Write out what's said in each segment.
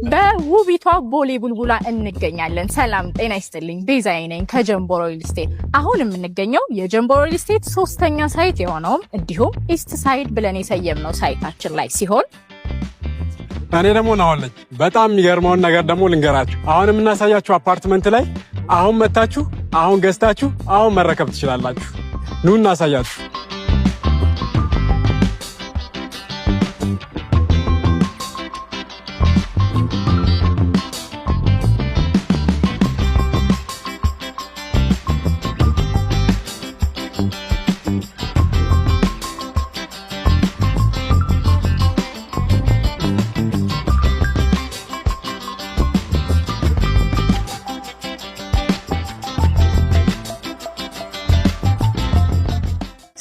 በውቢቷ ቦሌ ቡልቡላ እንገኛለን። ሰላም ጤና ይስጥልኝ። ቤዛዬ ነኝ ከጀምቦ ሪል ስቴት። አሁን የምንገኘው የጀምቦ ሪል ስቴት ሶስተኛ site የሆነውም እንዲሁም East Side ብለን የሰየምነው site ኣችን ላይ ሲሆን እኔ ደግሞ ናሆል ነኝ። በጣም የሚገርመውን ነገር ደግሞ ልንገራችሁ። አሁን የምናሳያችሁ አፓርትመንት ላይ አሁን መታችሁ፣ አሁን ገዝታችሁ፣ አሁን መረከብ ትችላላችሁ። ኑ እናሳያችሁ።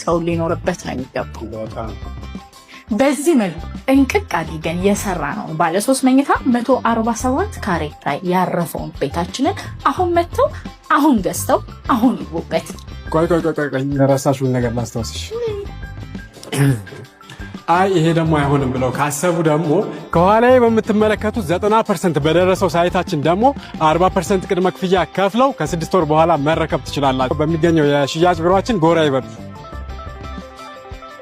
ሰው ሊኖርበት ነው የሚገባው። በዚህ መልኩ ጥንቅቅ አድርገን የሰራነው ባለ 3 መኝታ 147 ካሬ ላይ ያረፈውን ቤታችንን አሁን መጥተው፣ አሁን ገዝተው፣ አሁን ይግቡበት። ቆይ ቆይ ቆይ ቆይ፣ የረሳሽውን ነገር ላስታውስሽ። አይ ይሄ ደግሞ አይሆንም ብለው ካሰቡ ደግሞ ከኋላዬ በምትመለከቱት 90% በደረሰው site ኣችን ደግሞ 40% ቅድመ ክፍያ ከፍለው ከ6 ወር በኋላ መረከብ ትችላላችሁ። በሚገኘው የሽያጭ ቢሮአችን ጎራ ይበሉ።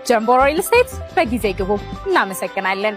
ጀምቦ ሪል ስቴት በጊዜ ግቡ። እናመሰግናለን።